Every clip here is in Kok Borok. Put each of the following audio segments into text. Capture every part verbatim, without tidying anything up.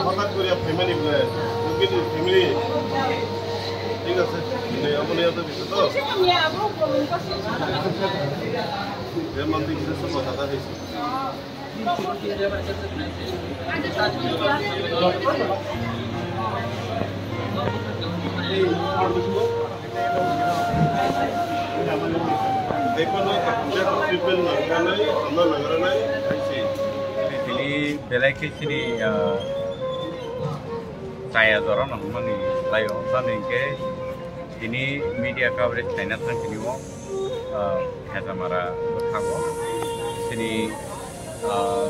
হঠাৎ করে ফ্যামিলি, রোগীর ফ্যামিলি, ঠিক আছে, মানে, আপনি এত কিছু তো, এর মধ্যে কিছু সব কথা হয়েছে। Tini belai khe chini, ah, chaya jora nangmani laio, tamni hwnkhe tini media coverage khlaina thang tini o, ah, Hezamara bwkhango chini, ah,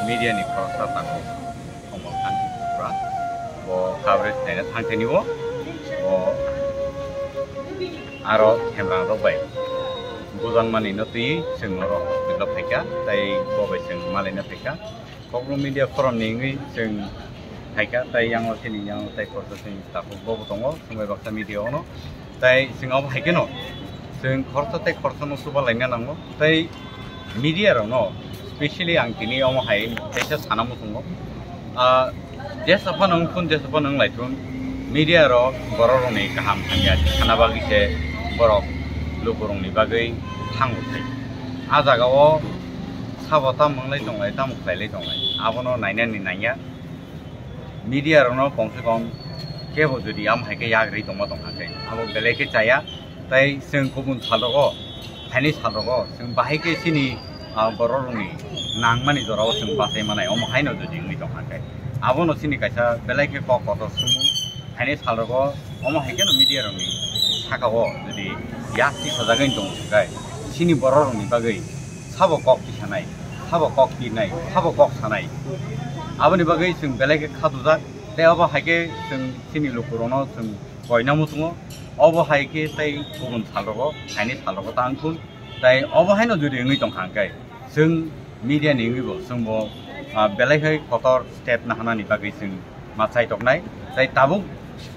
media ni khoroksa tongo. Komal Kanti Tripura. Bo coverage naina thang tini o. Bo aro khemrang rok bai bujan mani no twi chwng norok hospital phaikha, tai bo bai chwng malaina phaikha. Kokno media forum ni wngwi chwng phaikha, tai yango chini yango tai kotor chini takhuk bo bo tongo, chwng bai baksa media ono. Tai chwng abo hai kheno chwng khoroksa tei khoroksa no chuba laina nango. Tai media rok no specially ang tini omo hai teisa sana muchungo. Ah, jesa phano wng thun, jesa phano wng lai thun, media rok borok rok ni kaham hamya sana bagwi se borok luku rok ni bagwi thango thai. Ah jaga o sabo tamo wng lai tong lai, tamo khlai lai tong lai, abono nainani nangya. Media rokno kom se kom kebo jodi am hai khe yak rwi tongma tong kha khe abo belai khe chaya, tai chwng kubun sal rogo, phaini sal rogo chwng bahai khe chini, ah, borok rokni nangmani jorao chwng bachai manai, omo haino jodi wngwi tong kha khe abono chini kaisa belai khe kok kotor sumung. Phaini sal rogo omo hai kheno media rokni saka o jodi yak tisajagwi tong khe chini borok rokni bagwi sabo kok tisanai, sabo kok pirnai, sabo kok sanai. Aboni bagwi chwng belai khe kha dujak. Tei obo hai khe chwng chini lukurokno chwng koina muchungo. Obo hai khe tei kubun sal rogo, phaini sal rogo ta wng thun. Tei obo haino jodi wngwi tong kha hwnkhe chwng media ni wngwi bo chwng bo, ah, belai khai kotor step naharnani bagwi chwng ma chaitoknai. Tei tabuk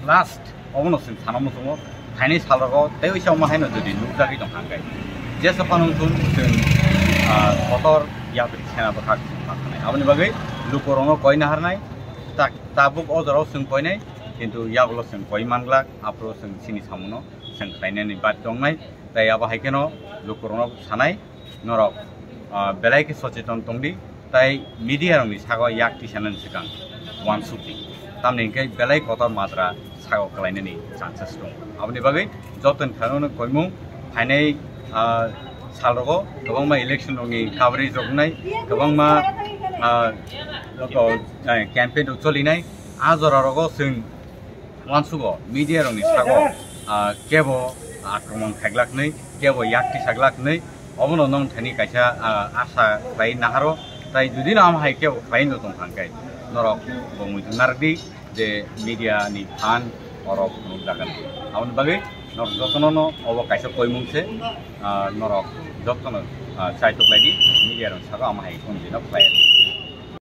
last obono chwng sana muchungo, phaini sal rogo tei oisa omo haino jodi nukjagwi tong kha hwnkhe jesa phano wng thun chwng, ah, kotor yapri sena bwkhak chwng ma thanai. Aboni bagwi lukurokno koi naharnai, tak tabuk o jorao chwng koinai, kintu yagulo chwng koi manglak, aphuru chwng chini samungo chwng khlainani bad tongnai. Tei abo hai kheno lukurokno sanai, norok, ah, belai khe socheton tongdi, tai media rokni sago yak tisanani swkang uansukdi, tamni hwnkhe belai kotor majra sago kwlainani chances tongo. Aboni bagwi jotoni thani koimung phainai, ah, sal rogo kwbangma election rokni coverage rok wngnai, kwbangma, ah, joto, eh, campaign rok cholinai, ah jora rogo chwng uansugo media rokni sago, ah, kebo akromon khailak nwi, kebo yak tisaglak nwi, obono nong thani kaisa, ah, asa khlai naharo. Tai jodi no am hai kebo khlai no tong thang khe norok bo muitu narwkdi je media ni phan oro phunuk jagan. Aboni bagwi norok jotono no obo kaisa koimung se, ah, norok jotono, ah, chaitok laidi media rok sago am hai phone dino khlai.